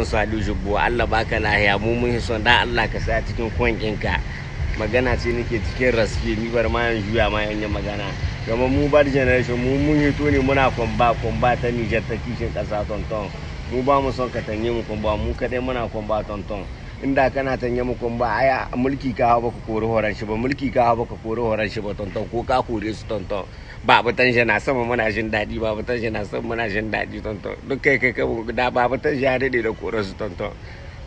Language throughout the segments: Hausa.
Saliu Jibbo, Allah baka lahiya. Mu mun son dan Allah ka sa cikin kwankinka. Magana ce nake cikin raske, ni bar ma yan juya ma yan yi magana. Gama mu bar generation, mu mun hito ne muna combat, combat ta Niger, ta kishin kasa, tonton. Mu ba mu son ka tanye mu combat, mu kadai muna combat, tonton. Inda kana tanye mu combat, ai mulki ka hawa baka kori horon shi ba, mulki ka hawa baka kori horon shi ba, tonton, ko ka kore su, tonton. Babu Tanja na sama muna jin daɗi, babu Tanja na sama muna jin daɗi, tonton. Duk kai kai da babu Tanja ya daɗe da kore su, tonton.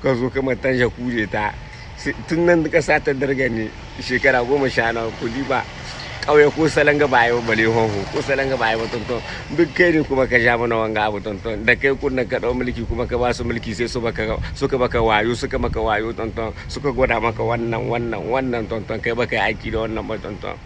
Ka zo kama Tanja kuje ta tun nan kasa ta darga ne shekara 10 na kudi ba ƙauye ko salanga ba yi ba, bale honho ko salanga ba yi ba, tonton. Duk kai ne kuma ka ja mana wanga abu, tonton. Da kai kunna ka ɗau mulki kuma ka ba su mulki, sai su baka suka baka wayo, suka maka wayo, tonton, suka gwada maka wannan wannan wannan, tonton. Kai baka yi aiki da wannan ba, tonton.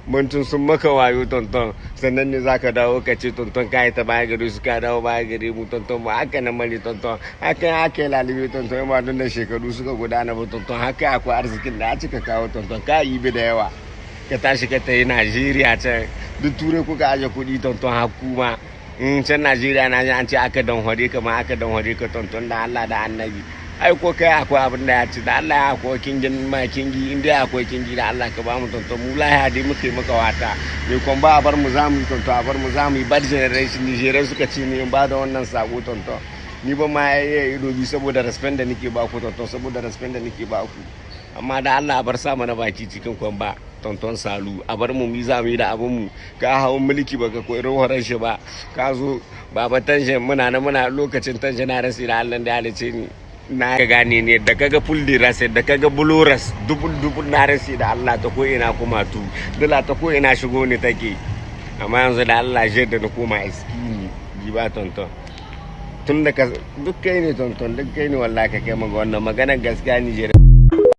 Muntun sun maka wayo, tonton, sannan ne zaka dawo ka ce, tonton, ka yi ta baya gare su, ka dawo baya gare mu, tonton. Ba haka nan bane, tonton. Haka haka lalibe, tonton. Ba don da shekaru suka gudana ba, tonton, haka akwai arzikin da a cika kawo, tonton. Ka yi bi da yawa, ka tashi ka tayi Najeriya can, duk Turai kuka aje kuɗi, tonton. Hakuma in can Najeriya na ji an ce aka danhware ka ma, aka danhware ka, tonton. Da Allah da Annabi, ai ko kai akwai abin da ya ci, da Allah ya akwai kingin ma kingi, in dai akwai kingi, da Allah ka ba mu, tonton. Mu lahiya dai muke maka wata me kon ba. A bar mu za mu yi, tonton, a bar mu za mu yi. Bad generation Nigeria suka ce ni in ba da wannan sako, tonton. Ni ba ma ya ido bi saboda respect da nake ba ku, tonton, saboda respect da nake ba ku. Amma da Allah a bar sa mana baki cikin combat, tonton Salu. A bar mu, mi za mu yi da abin mu. Ka hawo mulki baka koyi horon shi ba. Ka zo baba Tanja, muna na muna lokacin Tanja. Na rasi da Allah da halice ni, na ka gane ne da kaga full ras, da kaga buluras dubul dubul. Na rasi da Allah, ta ko ina kuma tu dala, ta ko ina shigo ne take. Amma yanzu da Allah je da na koma iskini ji ba, tonton. Tun da ka duk kai ne, tonton, duk kai ne wallahi ka kai maga wannan maganar gaskiya Nigeria.